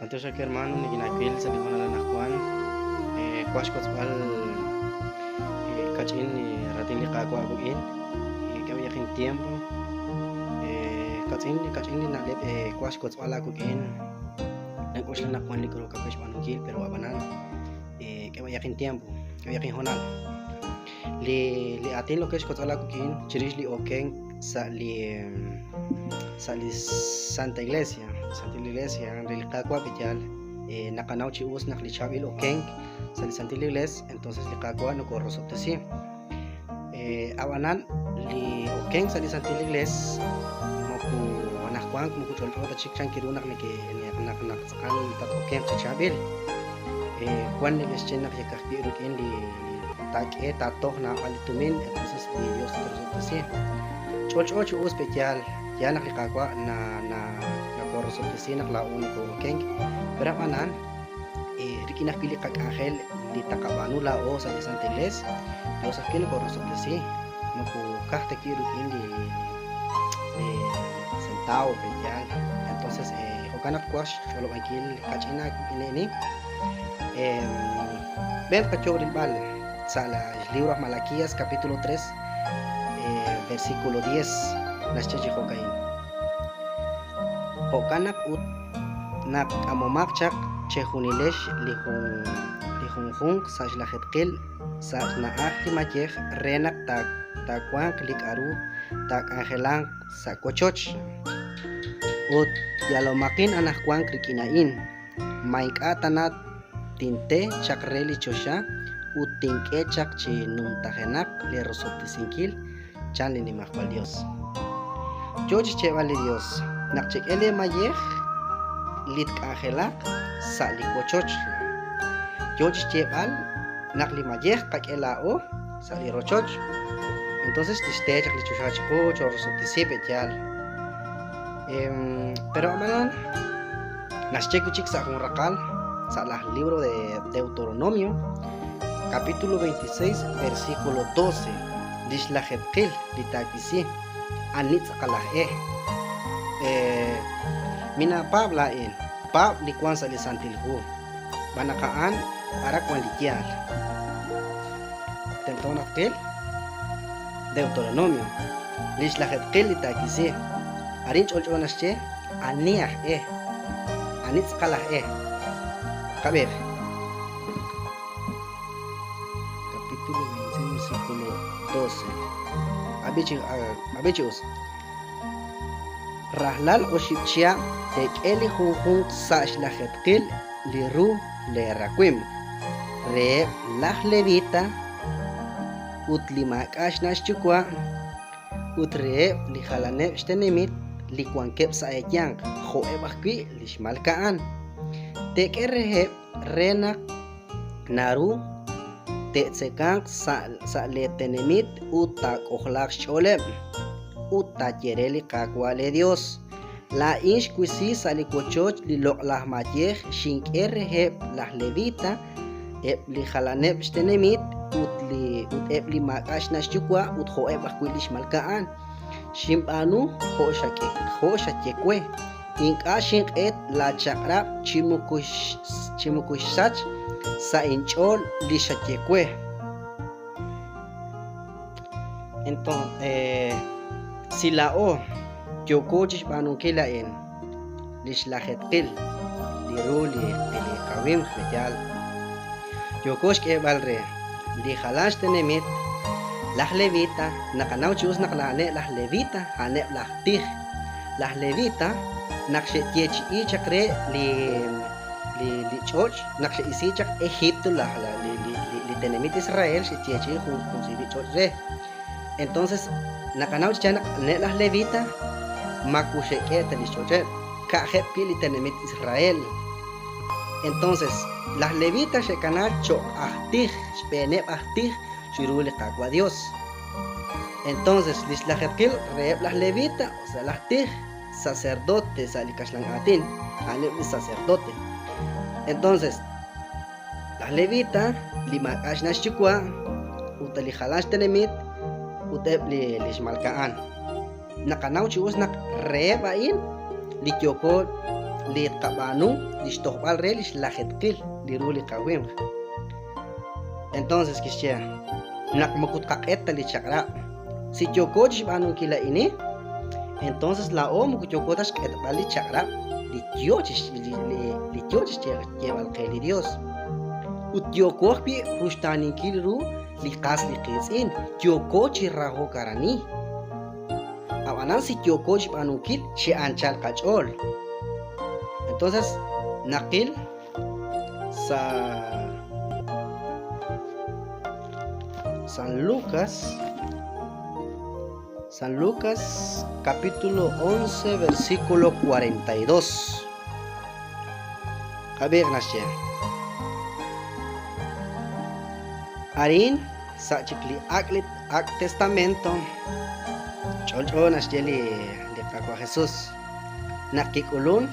B'antiox aawe hermano nikinawil sa' li hoonal anaqwan. Kwaj xwotzb'al kach'in li raatin li Qaawa' wik'in. K'e b'ayaq intiempo. Kach'in kach'in li na'leb' kwaj xwotzb'al aawik'in. Nank'oxla naq wan li k'a'ru kawil xb'aanunkil, pero ab'anan k'e b'ayaq intiempo, k'e b'ayaq inhoonal. Li li aatin lo ke xwotzb'al aawik'in chirix li okenk sa' li sa' li Santa Iglesia, Santil Iglesia re li Qaawa' pe'yaal naqanaw chi us naq li chaab'il okenk sa' li Santil Iglees, entonces li Qaawa' nokorosob'tesi. Ab'anan li okenk sa' li Santil Iglees moko anaqwan moko ch'olch'o ta chik chan ru naq neke naq naq tz'aqal tat-okenq chi chaab'il. Wan neke'xye naq yal ka'ajwi' rik'in li taak'e taatoj naab'al li tumin, entonces li Dios tatrosob'tesi. Ch'olch'o chi us pe'yaal, yaal naq li Qaawa' na na nakorosob'tesi naq laa'o nokoo'okenk, pero ab'anan rik'in ajwi' li qak'anjel li taqab'aanu laa'o sa' li Santa Iglees, Dios ajwi' nokorosob'tesi, moko ka'aj ta wi' rik'in li li centavo pe'yaal. Entonces jo'kan naq twaj xch'olob'ankil kach'in aawik'in Ven tqayo'ob rilb'al sa' la libro aj Malaquías capítulo 3 versículo 10 naxye chi jo'ka'in. Jo'kan naq ut naq k'amomaq chaq chejunilex li jun li junjunq sa' xlajetqil sa' xna'aj li mayej re naq taawanq li k'a'ru taak'anjelanq sa' wochoch. Ut yalomaqin anajwank rik'in a'in. Ma ink'a' tana tinte chaq re li choxa ut tink'e chaq chi numtajenaq li rosob'tesinkil, chan li Nimajwal Yos. Yo chi xyeeb'al li Yos naq chek'e lee mayej li tk'anjelaq sa' li wochoch. Yo chi xyeeb'al naq li mayej tqak'e laa'o sa' li rochoch, entonces tixte chaq li choxa chiqu choorosob'tesi pe'yaal. Pero ab'anan naxye wi' chik sa' jun raqal sa' laj libro de Deuteronomio capítulo 26 versículo 12 li xlajetqil li taawisi ani tz'aqal aj e. Minaapaab' laa'in, paab' li wank sa' li Santil Hu, xb'aan naq a'an aran wank li yaal. Tento naq tqil Deuteronomio li xlajetqil li taawisi. Arin ch'olch'o naxye ani aj e, ani tz'aqal aj e. Qab'ij. Capítulo 26, versículo 12. Ab'i chi ab'i chi us. Rajlal oxib' chihab' teek'e li junjunq sa' xlajetqil li ru leerawimq reheb' laj Levita ut li maak'a' xna' xyuwa' ut reheb' li jalaneb' xtenamit li wankeb' sa' eeyanq, jo'eb' ajwi' li xmalka'an. Teek'e reheb' re naq naru te'tzekanq sa' leetenamit ut taak'ojlaaq xch'ooleb'. Ut taaye re li Qaawa' leeYos, Laa'in xwisi sa' li wochoch li loq'laj mayej xink'e reheb' laj Levita, eb' li jalaneb' xtenamit ut li ut eb' li maak'a' xna' xyuwa' ut jo'eb' ajwi' li xmalka'an. Xinb'aanu jo' xak'e jo' xaye we. Ink'a' xinq'et laachaq'rab' chi moko chi moko xsach sa' inch'ool li xaye we. Enton, eh, si laa'o yooko chixb'aanunkil a'in, li xlajetqil li ru li li qawimq li yaal, yooko xk'eeb'al re li jalan xtenamit laj Levita, naqanaw chi us naq a'aneb' laj Levita, a'aneb' laj tij. Laj Levita naq xe'yeechi'i chaq re li li li ch'och' naq xe'isi chaq Egipto laj li li li tenamit Israel xe'yeechi'i jun jun li ch'och' re. Entonces naqanaw chi naq ne laj Levita maku xe'k'e ta li xch'och'eb', ka'ajeb' wi' li tenamit Israel. Entonces laj Levita xe'kana cho'q aj tij, xb'eeneb' aj tij chiru li Qaawa' Dios. Entonces li xlajetqil reheb' laj Levita, o sea laj tij, sacerdote sa' li kaxlan aatin, a'aneb' li sacerdote. Entonces, laj Levita li maak'a' xna' xyuwa' ut li jalan xtenamit ut eb' li li xmalka'an. Naqanaw chi us naq reheb' a'in li yooko li tqab'aanu li xtojb'al re li xlajetqil li ru li qawimq. Entonces kixye naq moko tqaq'et ta li chaq'rab'. Si yooko chi xb'aanunkil a'ini, entonces laa'o moko yooko ta xq'etb'al li chaq'rab' li yo chi li yo chi xyeeb'al qe li Dios. Ut yooko ajwi' ruxtaaninkil ru li qas li qiitz'in, yooko chi rahok arani. Ab'anan si yooko xb'aanunkil chi anchal qach'ool. Entonces naqil sa' San Lucas, San Lucas capítulo 11 versículo 42. Qab'iiq naxye. Arin sa' chik li ak' li ak' testamento ch'olch'o naxye li li Qaawa' Jesus naq kik'ulun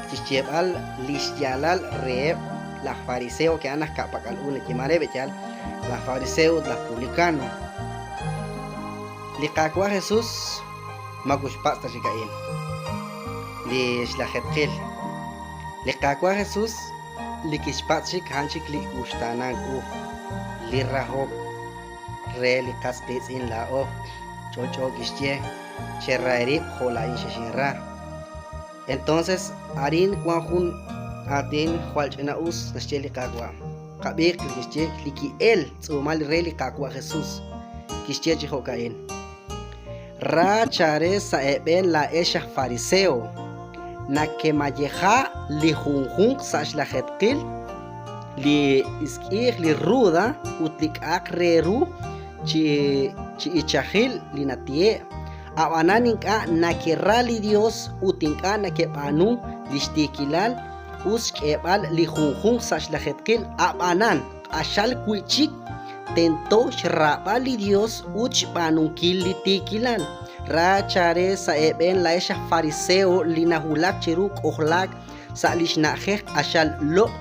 chixyeeb'al li xyaalal reheb' laj fariseo ke a'an aj ka'pak'al u nayeeman re b'e'yaal laj fariseo ut laj publicano. Li Qaawa' Jesus moko xpatz' ta chik a'in li xlajetqil. Li Qaawa' Jesus li kixpatz' chik a'an chik li uxtaanank u, li rahok re li qas qiitz'in laa'o. Ch'olch'o kixye, Cherra eerib' jo' laa'in xexinra. Entonces arin wan jun aatin jwal ch'ina-us naxye li Qaawa'. Qab'iiq li kixye li ki'el tz'uumal re li Qaawa' Jesus. Kixye chi jo'ka'in, Ra chare sa' eeb'een laa'ex aj fariseo, nakemayeja li junjunq sa' xlajeetqil li isk'iij, li ruda ut li k'a'aq re ru chi chi ichajil li natihe', a'b'anan ink'a' nakera li Dios ut ink'a' nakeb'aanu lix tiikilal us xk'eeb'al li junjunq sa' xlajeetqil, a'b'anan q'axal wi'chik tento xraab'al li Dios ut xb'aanunkil li tiikilal. Ra chare sa' eeb'een laa'ex aj fariseo li nawulak cheru k'ojlaak sa' lix na'ajej q'axal loq'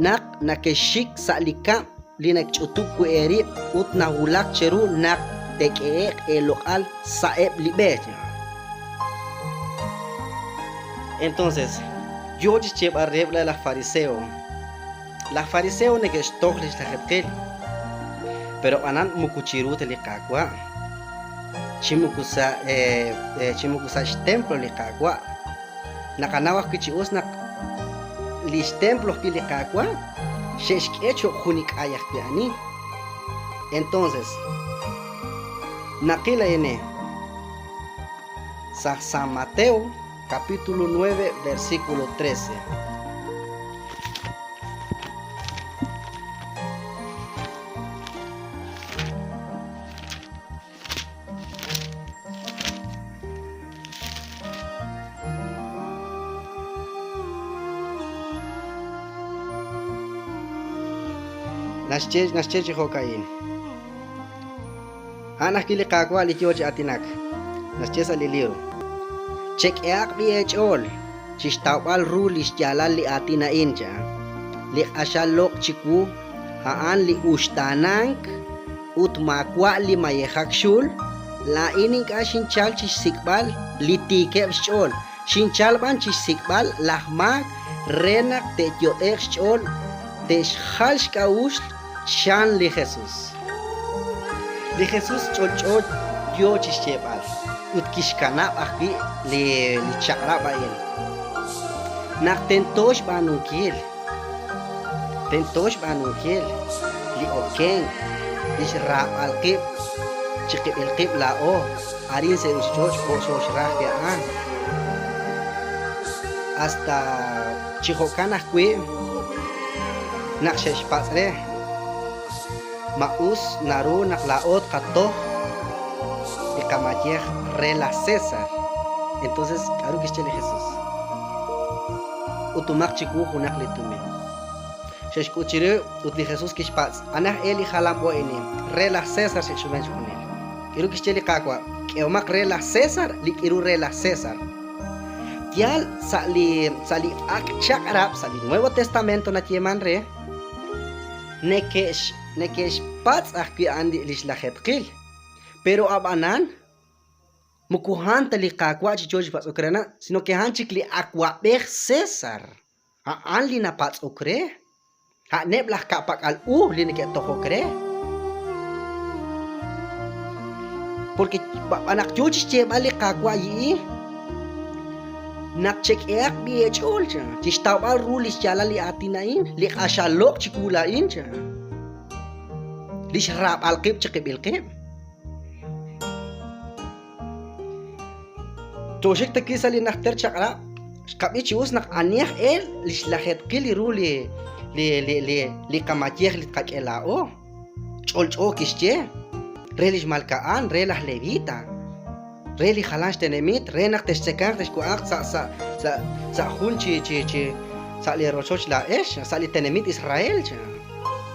naq nakexxik sa' li kab'l li nakch'utub' wi' eerib' ut nawulak cheru naq te'k'ehe'q eeloq'al sa'eb' li b'e. Entonces, yoo chi xyeeb'al reheb' laj fariseo, Laj fariseo neke'xtoj li xlajeetqil, pero ab'anan moko chiru ta li Qaawa', chi moko sa' chi moko sa' xtemplo li Qaawa'. Naqanaw ajwi' chi us naq li xtemplo ajwi' li Qaawa' xe'xk'e cho'q jun li k'ay ajwi' ani. Entonces, naqil a'in sa' San Mateo capítulo 9, versículo 13. Naxye naxye chi jo'ka'in. A'an ajwi' li Qaawa' li yoo chi aatinak. Naxye sa' li libro, Chek'ehaq b'i' eech'ool chixtawb'al ru lix yaalal li aatin a'in, chan. Li q'axal loq' chiwu, a'an li uxtaanank ut maawa' li mayejak xul, laa'in ink'a' xinchal chixsik'b'al li tiikeb' xch'ool, xinchal b'an chixsik'b'al laj maak re naq te'yot'e'q xch'ool te'xjal xk'a'uxl, chan li Jesus. Li Jesus ch'olch'o yoo chixyeeb'al ut kixkanab' ajwi' li chaq'rab' a'in naq tento xb'aanunkil. Tento xb'aanunkil li okenk, li xraab'al qib' chiqib'il qib' laa'o arin sa' ruuchich'och' jo' xooxra ajwi' a'an. Hasta chi jo'kan ajwi' naq xe'xpatz' re, Ma us naru naq laa'o tqatoj li qamayej re laj César? Entonces, k'aru kixye li Jesús? K'utumaq chiwu junaq li tumin. Xe'xk'ut chiru ut li Jesús kixpatz', Anaj e li jalam u a'in? Re laj César xe'xsumen chixjunil. K'aru kixye li Qaawa'? K'ehomaq re laj César li k'iru re laj César. Yaal sa' li sa' li Ak' Chaq'rab', sa' li Nuevo Testamento nayeeman re, neke'x neke'xpatz' ajwi' a'an li xlajeetqil. Pero ab'anan, Moko a'an ta li Qaawa' chi yo chi patz'ok re na, sino ke a'an chik li awa'b'ej César. A'an li napatz'ok re. A'aneb' laj ka'pak'al u li neke'tojok re. Porque b'an naq yo chi xyeeb'al li Qaawa' yi'i, naq chek'ehaq b'i eech'ool chan, chi xtawb'al ru li xyaalal li aatin a'in, li q'axal loq' chiwu laa'in chan, li xraab'al qib' chiqib'il qib'. Tooxik ta wi' sa' li Najter Chaq'rab', xqab'i chi us naq ani aj e li xlajeetqil li ru li li li li li qamayej li tqak'e laa'o. Ch'olch'o kixye re li xmalka'an, re laj Levita, re li jalan xtenamit, re naq textzekanq texwa'aq sa' sa' sa' sa' jun chi chi chi sa' li rochoch laa'ex, sa' li tenamit Israel, chan.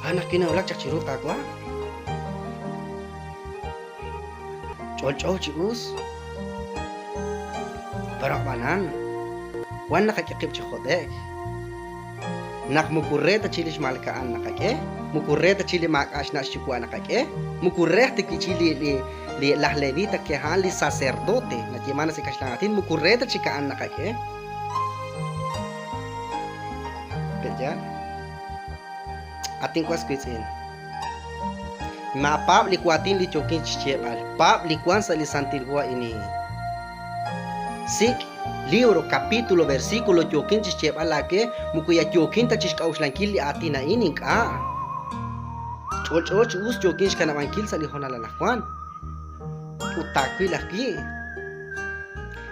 A'an ajwi' nawulak chaq chiru Qaawa'. Ch'olch'o chi us. Pero ab'anan, wan naqak'e qib' chi jot'e'k. Naq moko re ta chi li xmalka'an naqak'e, moko re ta chi li maak'a' xna' xyuwa' naqak'e, moko re ta wi' chi li, li, li laj Levita ke a'an li sacerdote, nayeeman sa' kaxlan aatin, moko re ta chik a'an naqak'e. Pe'yaal? At inwas wiitz'in. Maapaab' li waatin li yookin chi xyeeb'al, paab' li wank sa' li Santil Hu a'in. Sik' libro, capítulo, versículo yookin chi xyeeb'al aawe, moko ya yookin ta chi xk'a'uxlankil li aatin a'in, ink'a'. Ch'olch'o chi us yookin xkanab'ankil sa' li hoonal anaqwan. Ut taawil ajwi'.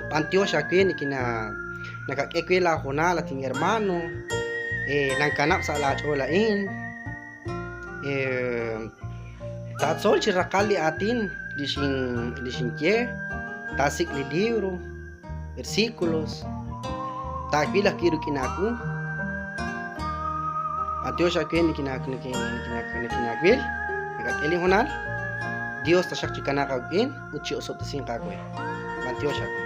B'antiox aawe nikina nakak'e we laahoonal at inhermano, nankanab' sa' laach'ool a'in. Taatzol chi raqal li aatin li xin li xinye, taasik' li libro, versículos, taawil ajwi' rik'in aawu. B'antiox aawe nikinaawil, nakak'e li hoonal. Dios taxaq chikanaaq aawik'in ut chi'osob'tesinq aawe. B'antiox aawe.